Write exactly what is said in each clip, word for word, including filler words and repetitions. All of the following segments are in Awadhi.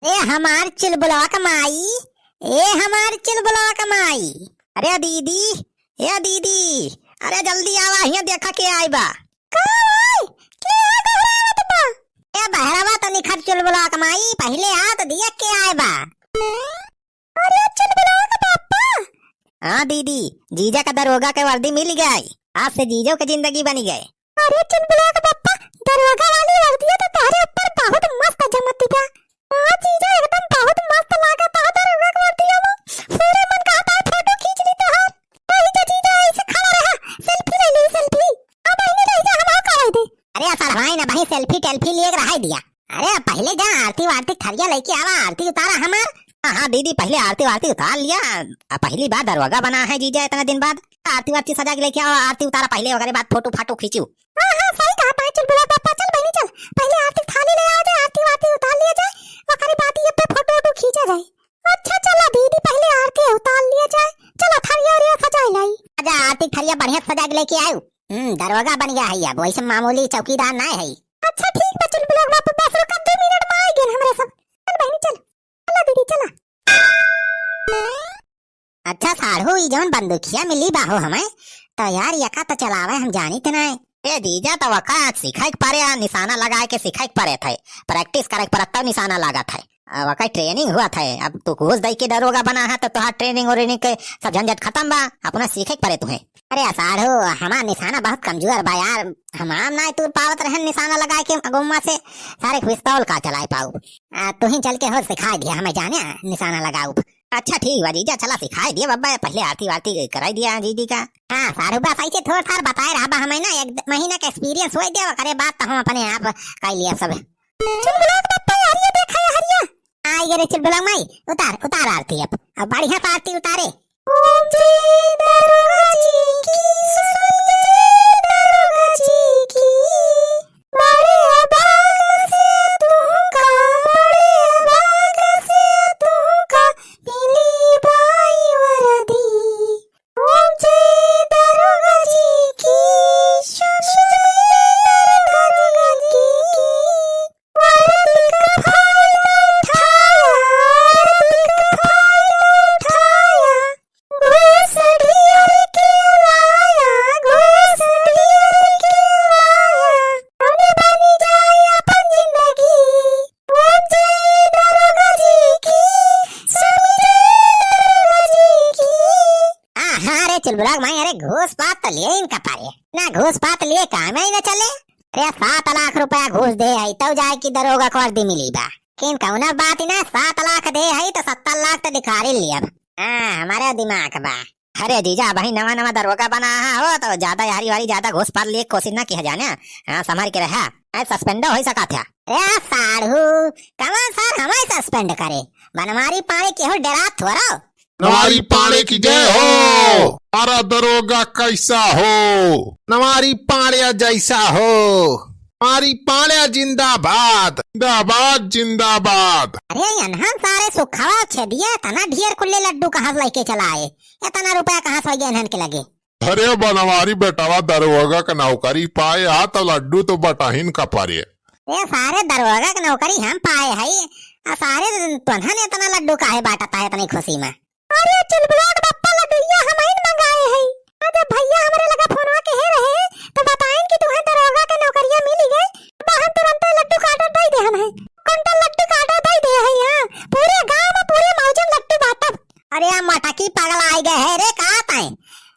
ए हमार चुलबुलवा क माई, ए हमार चुलबुलवा क माई। अरे दीदी, ए दीदी, अरे जल्दी आवा, हियाँ देखा के आए बा। का भाई? के आ गहरावत बा? ए बहरवा तो निखट चुलबुलवा क माई, पहिले आ तो दिया के आए बा। अरे चुलबुलवा क पापा। हाँ दीदी, जीजा क दरोगा क वर्दी मिल गई। आज से जीजो क जिंदगी बनी गए। अरे चुलबुलवा क पापा, दरोगा वाली वर्दिया तो तोहरे ऊपर बहुत मस्त जमत बा। हाँ जीजा, एकदम बहुत मस्त लागत है दरोगा क वर्दिया में। पूरे मन कहता है फोटो खींच ली तोहार। वही तो जीजा ऐसे खड़ा रहा, सेल्फी ले ली, सेल्फी। अब बहिनी रह जा, हम आओ कराई दे। अरे असर भाई ना भाई, सेल्फी टेल्फी लिए के रहाई दिया। अरे पहिले जा आरती वारती थरिया लेके आवा, आरती उतारा हमार। हाँ, हाँ दीदी, पहिले आरती वारती उतार लिया। आ, पहली बार दरोगा बना है जीजा इतना दिन बाद। आरती वारती सजा के लेके आवा, आरती उतारा पहिले, ओकरे बाद फोटो फाटो खींचू। हाँ, हाँ, सही कहा, पाँच चुलबुला पापा, चल बहिनी चल, पहिले आरती थाली ले आओ जाए, आरती वारती उतार लिया जाए, ओकरे बाद ये पे फोटो वोटो खींचा जाए। अच्छा चला दीदी, पहिले आरती उतार लिया जाए, चला थरिया उरिया सजाए लाई। अच्छा आरती थरिया बढ़िया सजा के लेके आयु। हम्म, दरोगा बन गया है अब, वैसे मामूली चौकीदार ना है। अच्छा ठीक बा चुलबुला पापा, बस रुका, दो मिनट में आ गए हमरे सब। चल बहिनी चल, चला दीदी चला। अच्छा साढ़ू, ई जौन बंदूकिया मिली बाहो हमें, तो यार यका तो चलावे हम जानित नाय। ए जीजा, तो वका सीखे के परे, आ निशाना लगाए के सीखे के परे थे, practice करे के परे तब निशाना लागत है। आ, वका training हुआ थे, अब तू घूस दई के दरोगा बना है तो तोहार training व्रेनिंग के सब झंझट खत्म बा, अपना सीखे के परे तुहे। अरे साढ़ू, हमार निशाना बहुत कमजोर बा यार, हमार नाय तूर पावत रहन निशाना लगाए के गौवा से, सारे पिस्तौल का चलाए पाऊ। आ, तू ही चल के हो सिखाए दिया हमें जाने निशाना लगाऊ। अच्छा ठीक बा जीजा, चला सिखाए दिया बब्बा, पहले आरती वारती कराई दिया जीजी का। हाँ साढ़ू बा, सही से थोड़ा थार बताए रहा बा हमें ना, एक महीना का experience होए दिया, ओकरे बाद तो हम अपने आप कर लिया सब। चुलबुला के बब्बा यार, ये देखा ये हरिया। आई गे रे चुलबुला माई, उतार, उतार आरती अब, अब बढ़िया से आरती उतारे। ओम जय दरोगा जी की, ओम जय दरोगा जी की। बड़े अभाग से तुमका, बड़े अभाग से तुमका मिली बाई वर्दी। ओम जय दरोगा जी की, ओम जय दरोगा जी की। वर्दी का फायदा उठाया, वर्दी का फायदा उठाया। घूस ढेर के लाया, घूस ढेर के लाया, हम बनी जाए अपन जिंदगी। ओम जय दरोगा जी की, स्वामी जय दरोगा जी की। हाँ, हाँ, अरे चुलबुला के माई, अरे घूस पात तो लिए इनका पारे। ना घूस पात लिए काम ही ना चले। अरे सात लाख रुपया घूस दे आई, तब जाए कि दरोगा को वर्दी मिली बा। किन कौना बात ही ना, सात लाख दे आई तो सत्तर लाख तो दिखारी लियब। हाँ, हमारे दिमाग बा। अरे जीजा, अबही नवा नवा दरोगा बना है हो, तो ज्यादा यारी वारी, ज्यादा घूस पात लिए कोशिश ना किया जाने। हाँ, संभाल के रहा। ऐ suspend हो सका था। अरे साढ़ू, कौन सर हमें suspend करे? बनवारी पाड़े के हो डरा थोरो। बनवारी पाड़े की जय हो। अरे दरोगा कैसा हो? बनवारी पाड़े जैसा हो। बनवारी पाड़े जिंदाबाद, जिंदाबाद, जिंदाबाद। अरे इन्हन सारे सुखवा छेदिया, इतना ढेर कुल्ले लड्डू कहाँ से लेके चला आए? इतना रुपया कहाँ से हो गया इन्हन के लगे? अरे बनवारी बेटवा दरोगा के नौकरी पाए हा तो लड्डू तो बटहिन का परे। ए सारे दरोगा के नौकरी हम पाए हई, आ सारे तोन्हन इतना लड्डू काहे बांटत है इतनी खुशी में? अरे चुलबुला के बप्पा लड्डुइया हमहिन मंगाए हई। आ जब भैया हमरे लगा फोनवा के हे रहे तो बताइन कि तुहे दरोगा के नौकरिया मिल गए, तो हम तुरंत लड्डू का order दे दे हम है। कुंटल लड्डू का order दे दे है यहाँ। पूरे गांव में पूरे मौजे में लड्डू बांटब। अरे आ मटकी पगला आई गए है रे, का तय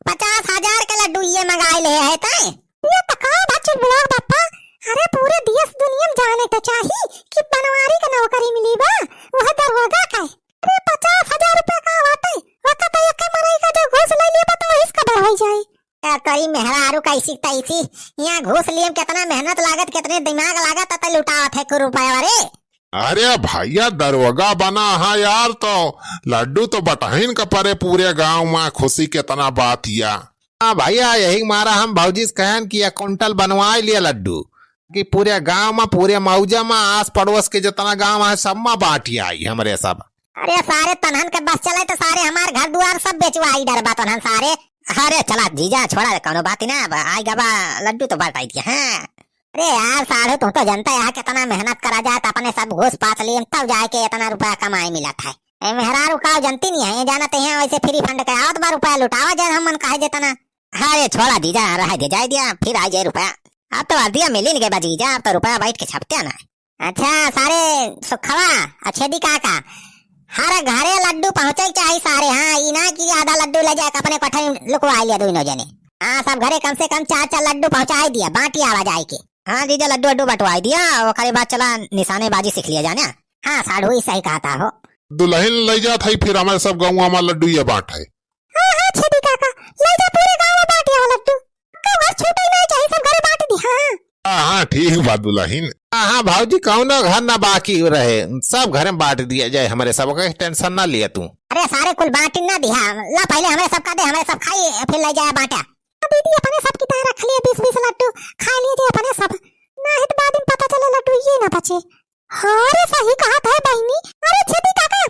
पचास हजार के लड्डू ये मंगाए ले है तय? ये तो का बा चुलबुला बप्पा? अरे पूरे देश दुनिया में जाने के चाही कि बनवारी के नौकरी मिली बा, वह दरोगा का है। अरे पचास हजार रुपया का बाटे, वक्त तो एक मनई का जो घूस ले लिया बा तो वही से खबर हो जाए। ए तोरी मेहरारू कैसी तैसी, यहाँ घूस लिए में कितना मेहनत लागत, कितने दिमाग लागत, तब लुटावत है कुछ रुपया रे। अरे भैया दरोगा बना है यार, तो लड्डू तो बटहिन का परे पूरे गांव में, खुशी कितना बात या। हाँ भैया, यही मारा हम भौजी से कहन कि एक कुंटल बनवाए लिया लड्डू, कि पूरे गांव में, पूरे मौजा में, आस पड़ोस के जितना गांव है सब में बांटी आई हमरे सब। अरे सारे तन्हन के बस चले तो सारे हमार घर दुआर सब बेचवाई डरबा तन्हन सारे। अरे चला जीजा छोड़ा, कौनो बात ही ना, अब आई गबा लड्डू तो बांटाई दिया। हाँ अरे यार साढ़ू, तू तो जनता है कितना मेहनत करा जाए, त अपने सब घूस पास लिए तब जाए के इतना रुपया कमाई मिलत है। ए मेहरारू का जनती नहीं है, ये जानत है वैसे free fund के आवत बा, रुपया लुटावा जाए, हम मन कहे जेतना। अरे छोड़ा जीजा, रह दे, जाए दिया, फिर आ जाए रुपया। अब तो वर्दिया मिली नहीं गए बा जीजा, अब तो रुपया बैठ के छपते ना। अच्छा सारे सुखवा, अच्छे दी काका, हर घरे लड्डू पहुँचे के चाही सारे। हाँ, ई ना कि आधा लड्डू ले जाके अपने कोठरी लुकवा लिया दोनों जने। हाँ, सब घरे कम से कम चार चार लड्डू पहुँचाई दिया, बांटी आवा जाए के। हाँ जीजा, लड्डू वड्डू बंटवाई दिया, ओकरे बाद चला निशानेबाजी सीख लिया जाने। हाँ साढ़ू, ई सही कहता हो। दुल्हन ले जात है, फिर हमारे सब गाँव में लड्डू ये बांट है। हाँ, हाँ, छेदी काका, ले जा, पूरे गाँव में बांट आवा लड्डू। का घर छूटे नहीं चाहिए, सब घरे बांट दी, हाँ। हाँ, हाँ, ठीक बा दुल्हन। हाँ, हाँ, भौजी, कौनो घर ना बाकी रहे, सब घरे में बांट दिया जाए, हमारे सब के tension ना लिया तू। अरे सारे कुल बांट ना दिया, ला पहले हमारे सब का दे, हमारे सब खाई, फिर ले जाए बांटा। दीदी, अपने सब की तरह रख लिए बीस बीस लड्डू, खा लीजिए अपने सब, ना है तो बाद में पता चले लड्डू ये ना बचे। हाँ रे, सही कहत है बहिनी। अरे छेदी काका,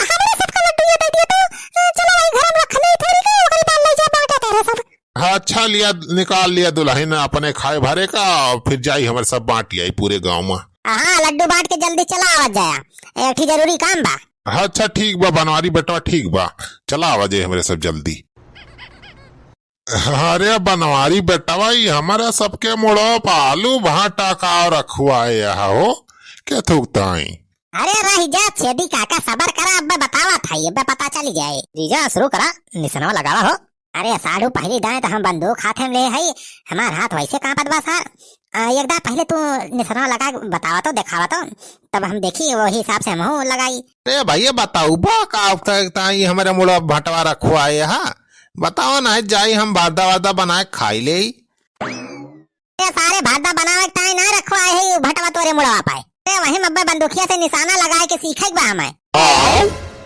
हमरे सबका लड्डू ये दे दिए तो, अ, चलो भाई घर में रख ले थोड़ी का, ओकरी बाद ले जा बांटा तेरे सब। हाँ, अच्छा लिया, निकाल लिया दुल्हन अपने खाए भरे का, और फिर जाई हमारे सब बांट आई पूरे गाँव में। हाँ, लड्डू बांट के जल्दी चला आवत जाया, एक ठी जरूरी काम बा। हाँ, अच्छा ठीक बा बनवारी बेटवा, ठीक बा, चला आवा जाए हमारे सब जल्दी। अरे बनवारी बेटवा, ई हमारे सबके मुड़वा पर आलू भाटा का रखुआए हो, के थूकताई? अरे रह जा छेदी काका, सबर करा, अब्बे बतावा था, अब्बे पता चली जाए। जीजा शुरू करा, निशनवा लगावा हो। अरे साढ़ू, पहली दाएं तो हम बंदूक हाथे में ले हई, हमार हाथ वैसे कांपत बा सार। आ, एक दाएं पहले तू निशनवा लगा के बतावा तो, देखावा तो, तब हम देखी, वही हिसाब से हमहू लगाई। अरे भैया, बताऊ बा का अब तक ताई हमारे मुड़वा भटवा रखुआए हा? बताओ ना, जाई हम भरदा वरदा बनाए खाई ले। ए सारे, भरदा बनावे के ताई ना रखुआए है, यू भटवा तोरे मुड़वा पाए। ए वही में अब्बे बंदूकिया से निशाना लगाए के सीखे के बा हमें।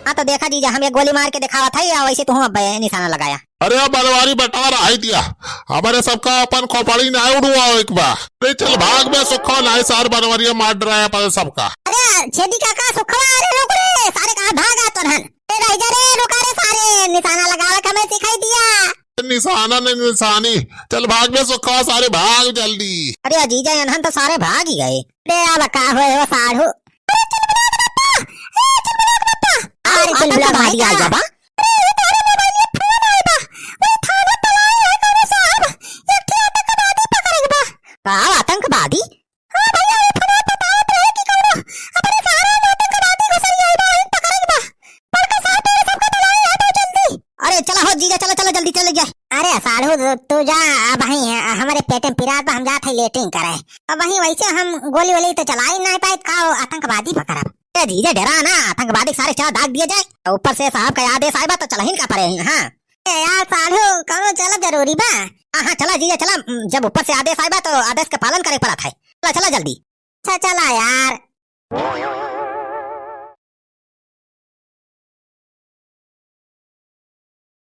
हाँ तो देखा जीजा, हम एक गोली मार के दिखावा था या वैसे तू अब्बे निशाना लगाया। अरे अब बनवारी बटवा रहाई दिया, हमारे सबका अपन खोपड़ी ना उड़वाओ एक बार। अरे चल भाग बे सुखवा, ना सार बनवारिया मार डराया अपन सबका। अरे छेदी काका सुखवा, अरे रुक रे, सारे कहाँ भागा तो हन। ए रह जा रे, रुका रे सारे, निशाना लगावे के हमें सिखाई दिया। निशाना नहीं निशानी, चल भाग बे सुखवा, सारे भाग जल्दी। अरे जीजा, इन्हन तो सारे भाग ही गए। अरे अब का होए हो साढ़ू? अरे चुलबुला के बप्पा, ए चुलबुला के बप्पा। अरे चुलबुला के भाई आ गया बा। अरे ये तोरे मोबाइल में फोन आए बा, वो थाना बुलाए है कौनो साहब, एक ठे आतंकवादी पकड़े के बा। का आतंकवादी? हाँ भैया, ये फोन बतावत रहे कि कौनो अपने शहर में आतंकवादी घुसर आए बा, वही पकड़े के बा। बड़का साहब तोरे सबका बुलाए है, तो जल्दी। अरे चला हो जीजा, चला, चला जल्दी चले जाए। अरे साढ़ू तू जा, अब ही हमारे पेट में पिरात बा, हम जात है लेटरिन करे। अब वही वैसे हम गोली वोली तो चला ही नहीं पाए, का वो आतंकवादी पकड़ब? ए जीजा, डरा ना, आतंकवादी सारे चला दाग दिए जाए। ऊपर से साहब का आदेश आए बा तो चला ही का पड़े ही, हाँ। ए यार साढ़ू, कौनो चला जरूरी बा? हाँ, हाँ, चला जीजा, चला, जब ऊपर से आदेश आए बा तो आदेश का पालन करे पड़त है। चला, चला जल्दी। अच्छा चला यार।